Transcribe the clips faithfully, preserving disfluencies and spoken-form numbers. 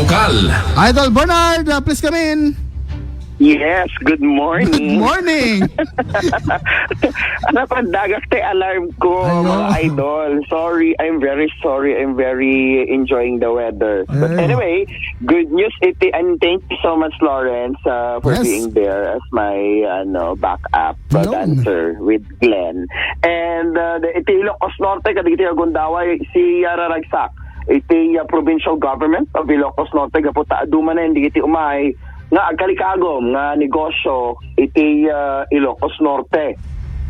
Kal. Idol Bernard, uh, please come in. Yes, good morning. Good morning. Napandagak tay alarm ko, Ayo. Mga idol. Sorry, I'm very sorry. I'm very enjoying the weather. But Ayo. Anyway, good news iti, and thank you so much, Lawrence, uh, for Yes. being there as my ano backup uh, Yun. dancer with Glenn. And uh, the, iti Ilocos Norte, kadagiti agundaway, si Yara Ragsak, iti uh, provincial government of Ilocos Norte, gapu ta adu manen dagiti umay nga agkalikagom nga negosyo iti ah, Ilocos Norte.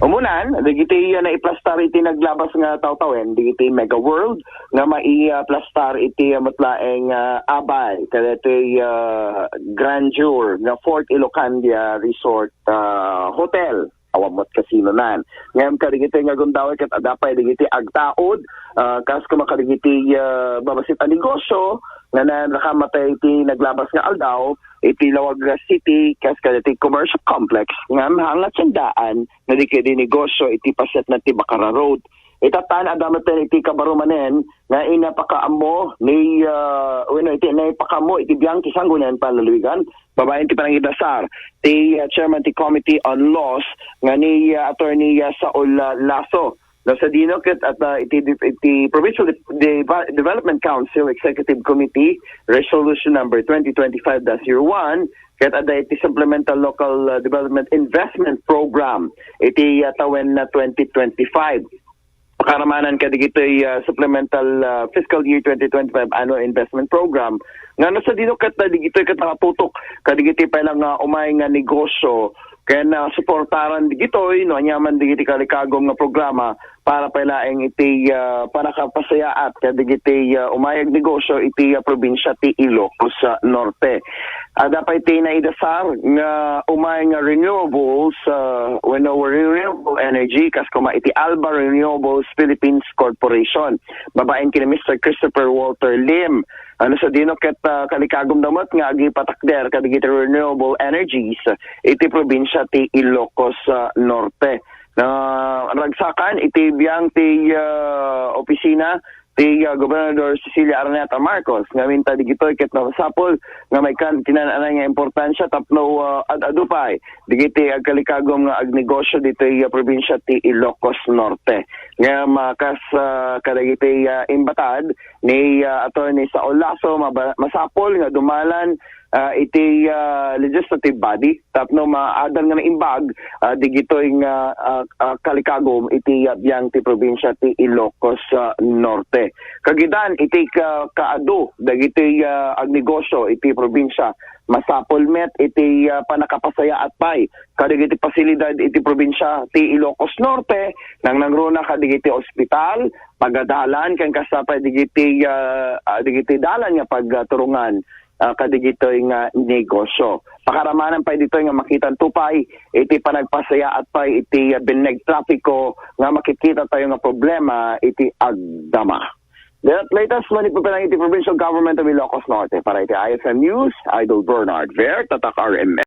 Umunan, dagiti ah, naiplastar iti naglabas nga tawtawen, dagiti Mega World nga maiplastar iti ah, met laeng ah, abay, kadagiti ah, grandeur nga Fort Ilocandia Resort ah, Hotel. Awan met kasinonan. Ngem kadagiti nga gundaway ket adda pay dagiti agtaud, ah, kas kuma kadagiti ah, babasit a negosyo nga nanakamatay iti naglabas nga aldaw iti Laoag City kas kadagiti commercial complex ngem hanga tiendaan nga di kadi negosyo iti paset na ti Bacara Road. Itatan adda met iti kabarumanen nga inapakaammo ni ah, wenno iti naipakaammo iti biang ti Sangguniang Panluluigan babaen ti panangidasar ti ah, chairman ti Committee on Laws nga ni ah, Attorney ah, Saul ah, Lasso. No, sadino ket at ah, iti, iti Provincial De- De- Development Council Executive Committee Resolution number twenty twenty-five dash zero one ket adda iti Supplemental Local ah, Development Investment Program iti ah, tawen na twenty twenty-five. Pakaramanan kadagitoy ah, Supplemental ah, Fiscal Year twenty twenty-five Annual Investment Program nga no sadino ket dagitoy ket nakatutok kadagiti pay la nga umay nga negosyo ken ah, suportaran digitoy no aniaman digiti kalikagom nga programa para pay laeng iti ah, panakapasayaat kadagiti ah, umay agnegosyo iti ah, probinsia ti Ilocos ah, Norte. Adda pay ti naidasar nga umay nga renewables ah, wenno renewable energy kas kuma iti Alba Renewables Philippines Corporation babaen ken ni Mister Christopher Walter Lim. Ano sadino ket ah, kalikagom da met nga agipatakder kadagiti renewable energies iti probinsia ti Ilocos ah, Norte. Na ragsakan iti biang ti ah, opisina ti ah, Gobernador Cecilia Araneta Marcos ngamin ta digitoy ket masapul nga maikkan ti naan-anay nga importansia tapno ah, ad-adu pay digiti agkalikagom nga agnegosyo ditoy ah, probinsia ti Ilocos Norte. Nga makas ah, kadagiti ah, imbatad ni ah, Attorney Saul Lasso, maba- masapul nga dumalan ah, iti ah, legislative body tapno maadal nga naimbag ah, digitoy nga ah, ah, kalikagom iti ah, biang ti probinsia ti Ilocos ah, Norte. Kagidan iti ka- kaadu dagiti ah, agnegosyo iti probinsia masapul met iti ah, pannakapasayaat pay kadagiti pasilidad iti probinsia ti Ilocos Norte, nangnangruna kadagiti ospital, pagadalan ken kasta pay dagiti ah, ah, dagiti dalan nga pagturungan ah, kadagitoy nga negosyo. Pakaramanan pay ditoy nga makitanto pay iti panagpasayaat pay iti ah, binneg trapiko nga makikita tayo nga problema iti agdama. That latest manipupinang iti Provincial Government of Ilocos Norte para iti I F M News, Idol Bernard Ver, Tatak R M N.